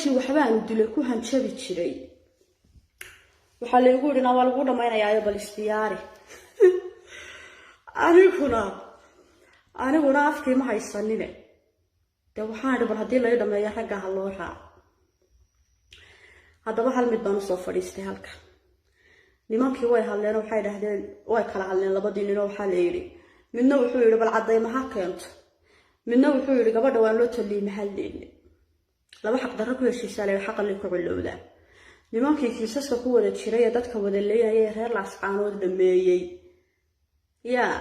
Waxbaanu dilay ku hanjabi jiray. Waxaa laygu yidhi, "Na waa lagu dhammaynayaa, bal isdiyaari." Aniguna afkii ma haysanine. Dee waxaan idhi, bal haddii lai dhameeyo ragga ha loo raaco. Haddaba hal mid baan usoo fadhiistay halka. Nimankii way hadleen, waxay dhahdeen, way kala hadleen labadii ninoo. Waxaa la yidhi, midna wuxuu yidhi, "Bal caddayma ha keento." Midna wuxuu yidhi, "Gabadha waan loo taliima hadleyne." Laba xaq darro ku heshiisaa la xaqali ku culowdaa. Nimankii kiisaska ku wada jiray ee dadka wada leynaya ee reer Laascaanood dhameeyey, yaa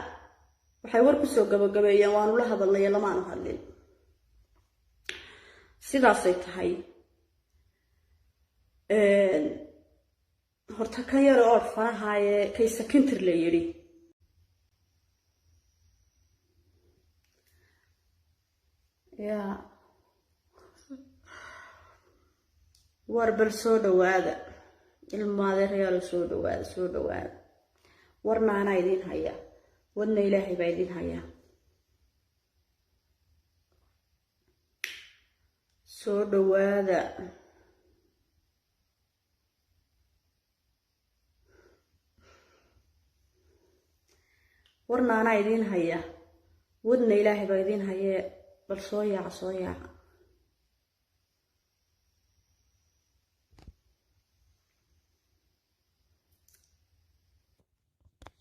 waxay war kusoo gabagabeeyeen, "Waanu la hadalnay, lamaanu hadlin." Sidaasay tahay. Horta kan yar ood farahaye kaysakintir la yidhi, yaa war bal soo dhawaada, ilmaadeerayaalo, soo dhawaada, soo dhawaada. Warna anaa idiin haya, wadna Ilaahay baa idiin hayaa. Soo dhawaada. Warna anaa idiin haya, wadna Ilaahay baa idiin hayee. Bal soo yaaca, soo yaaca.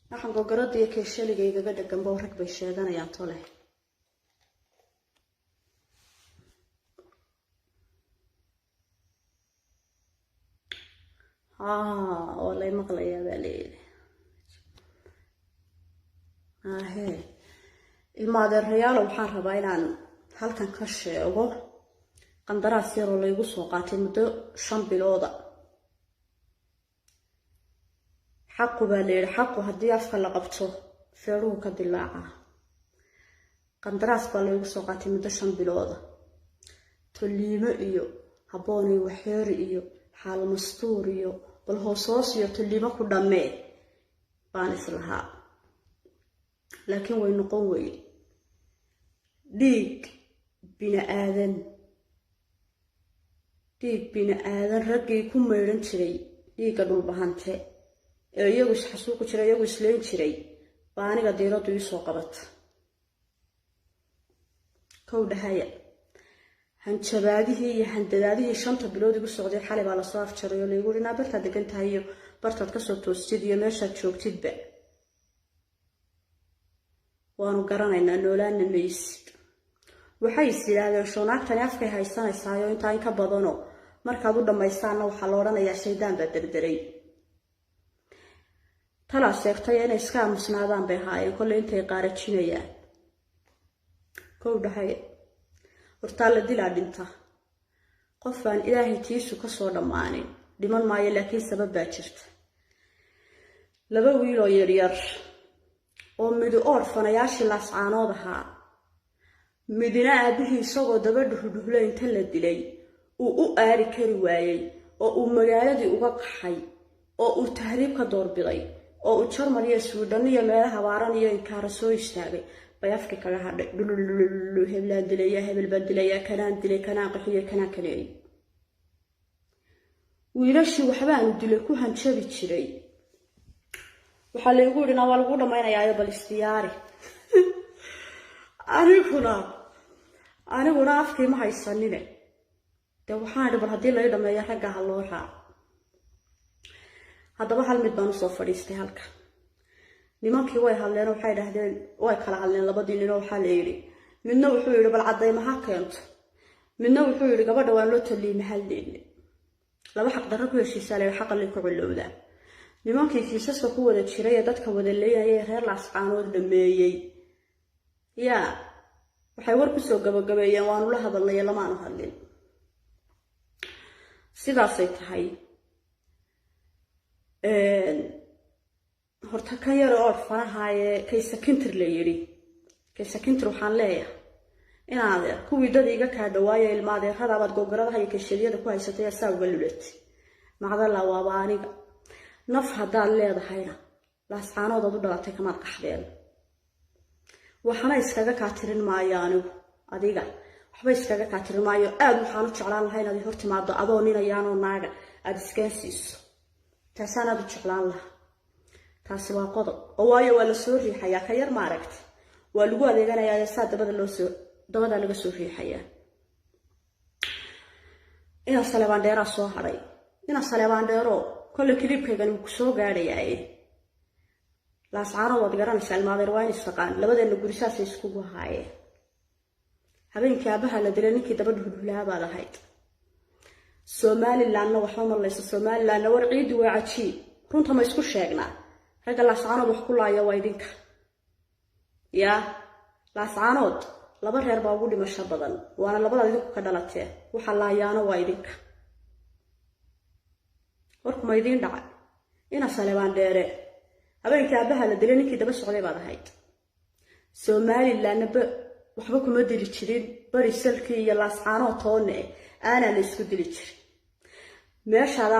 Waxaan gogoradda iyo keeshaliga igaga dhaganbo rag bay sheeganayaan tole. Haa, waa lay maqlayaa baa layidhi. Ahee, ilma adeerayaalo, waxaan rabaa inaan halkan ka sheego qandaraas yaroo laygu soo qaatay muddo 5 bilooda. Xaqu baa la yidhi, xaqu haddii afka la qabto feeruhu ka dilaacaa. Qandaraas baa laygu soo qaatay muddo 5 bilooda. Tolliimo iyo habboonay waxeeri iyo xaalmastuur iyo bal hoos-hoos iyo tolliimo ku dhammee baan islahaa, laakiin way noqon weyde. Dhiig bini aadan, dhiig bini aadan raggii ku maydhan jiray, dhiigga Dhulbahante ee iyagu isxasuuqi jiray, iyagu isleyn jiray, baa aniga diiraddu iisoo qabata. Kow dhahaya, hanjabaadihii iyo handadaadihii 5ta bilood igu socday xalay baa lasoo afjaray oo laygu uri, "Naa bartaad degan tahay iyo bartaad kasoo toostid iyo meeshaad joogtidba waanu garanaynaa, noolaana maysid." Waxay is yidhaahdeen, shoonaagtani afkay haysanaysaayo intaa in ka badano markaad u dhammaystaanna waxaa la odhanayaa shaydaan baa derderay. Talaa sheegtay inay iska aamusnaadaan bay ahaayeen kolley intay qaarajinayaan. Kow dhahay, hortaa la dilaa dhinta. Qof aan Ilaahay tiisu kasoo dhammaanin dhiman maayo, laakiin sabab baa jirta. Laba wiiloo yaryar oo midi oorfanayaashii Laascaanood ahaa, midina aabihii isagoo daba dhuhdhuhla inta la dilay uu u aari kari waayey oo uu magaaladii uga qaxay oo uu tahriib ka doorbiday oo uu Jarmal iyo Swidhan iyo meelaha habaaran iyo inkaara soo istaagay bay afkii kaga hadhay dhulululu: heblaan dilayaa, hebel baan dilayaa, kanaan dilay, kanaan qaxiyay, kanaan kaleeyay. Wiilashii waxbaanu dilay ku hanjabi jiray. Waxaa laygu yidhi, "Na waa lagu dhammaynayaa, bal isdiyaari." Aniguna afkii ma haysanine. Dee waxaan idhi, bal haddii lai dhameeyo ragga ha loo raaco. Haddaba hal mid baan usoo fadhiistay halka. Nimankii way hadleen, waxay dhahdeen, way kala hadleen labadii ninoo. Waxaa la yidhi, midna wuxuu yidhi, "Bal caddayma ha keento." Midna wuxuu yidhi, "Gabadha waan loo taliima hadleyne." Laba xaq darro ku heshiisaa la xaqali ku culowdaa. Nimankii kiisaska ku wada jiray ee dadka wada leynaya ee reer Laascaanood dhameeyey, yaa waxay war kusoo gabagabeeyeen, "Waanu la hadalnay, lamaanu hadlin." Sidaasay tahay. Horta kan yar ood farahaye kaysakintir la yidhi, kaysakintir, waxaan leeyahay inaadeer kuwii dad iga kaa dhawaaya ilma adeeradabaad googoradaha iyo kashaliyada ku haysatay asaa uga lulat macdalla. Waaba aniga naf haddaad leedahayna Laascaanood aad u dhalatay kamaad qaxdeen. Waxna iskaga kaa tirin maayo anigu adiga. Waxba iskaga kaatiri maayo. Aada waxaan u jeclaan lahaa inaad hor timaado adoo ninayaanoo naaga aada iskeen siiso. Taasaan aada u jeclaan lahaa. Taasi waa qodob oo waayo waa lasoo riixayaa ka yar, maaragta, waa lagu adeeganayaa, saa dabada loosoo dabadaa laga soo riixayaa. Inaa Saleebaan Dheeraa soo hadhay, inaa Saleebaan Dheero, kolle clipkaygan wuu kusoo gaadhayaaye. Laascaanood waad garanaysaa, ilmaadeer, waa in istaqaan. Labadeenna guri saasay iskugu haayeen. Habeenkii aabaha la dilay ninkii daba dhuhdhuhlaa baad ahayd. Somalilandna waxba marlayso, Somalilandna war ciiddu waa cajiib. Runta ma isku sheegnaa? Ragga Laascaanood wax ku laaya waa idinka. Yaa Laascaanood laba reer baa ugu dhimasho badan, waana labadaad idinku ka dhalateen. Waxa laayaano waa idinka. Warkuma idiin dhacay? Ina Saleebaan Dheere, habeenkii aabaha la dilay ninkii daba socday baad ahayd. Somalilandna waxba kuma dili jirin, bari salkii iyo Laascaanood toone aanaa la isku dili jirin meeshaad.